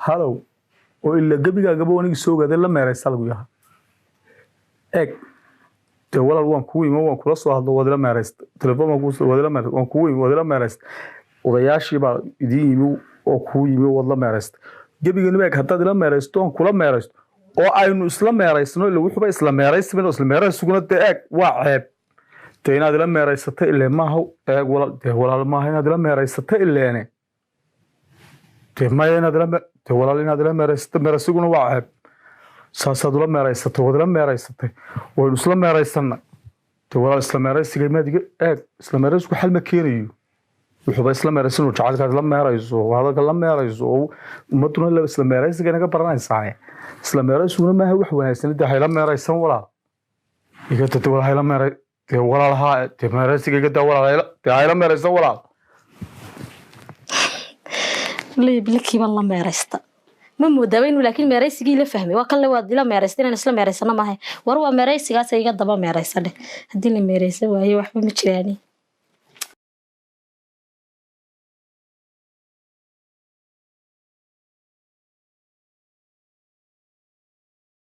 Halow, oo ila gebigaagaba anigi soo ogaaday la meeraysa lagu yahaa. Eeg dee walaal, waan kugu imi, waan kula soo hadlo, waad ila meeraysta, telefoon baan kugu soo, waad ila meeraysta, waan kugu imi, waad ila meeraysta, odayaashii baa idiin yimi oo kugu yimi, waad la meeraysta. Gebigeeniba eeg, haddaad ila meeraysto oon kula meeraysto oo aynu isla meeraysno, ila wuxuba isla meeraysmin oo isla meeraysuguna dee eeg waa ceeb. Dee inaad ila meeraysato ile maaha. Eeg walaal, dee walaal maaha inaad ila meeraysato ileene. Dee maya, inaad ila dee walaal inaad ila meeraysato, meeraysiguna waa ceeb. Saasaad ula meeraysatay, waad ila meeraysatay, waynu isla meeraysanay. Dee walaal, isla meeraysiga maad iga eeg, isla meeraysigu xal ma keenayo. Wuxuuba isla meeraysan oo jacaylkaad la meerayso oo hadalka la meerayso oo ummaduna isla meeraysiga inaga baranaysaa. Isla meeraysiguna maaha wax wanaagsan. Dee hayla meeraysan walaal, iga dade walaal, hayla meeray dee walaal, haa dee meeraysiga iga daa walaal, hayla dee hayla meeraysan walaal. Leebilkii baan la meeraysta ma moodaaba inuu, laakiin meeraysigii la fahmay. Waa kanle, waad ila meeraysta, inaan isla meeraysano maahay. War waa meeraysigaas, iga daba meeraysa dheh. Haddii la meeraysan waayo waxba ma jiraani.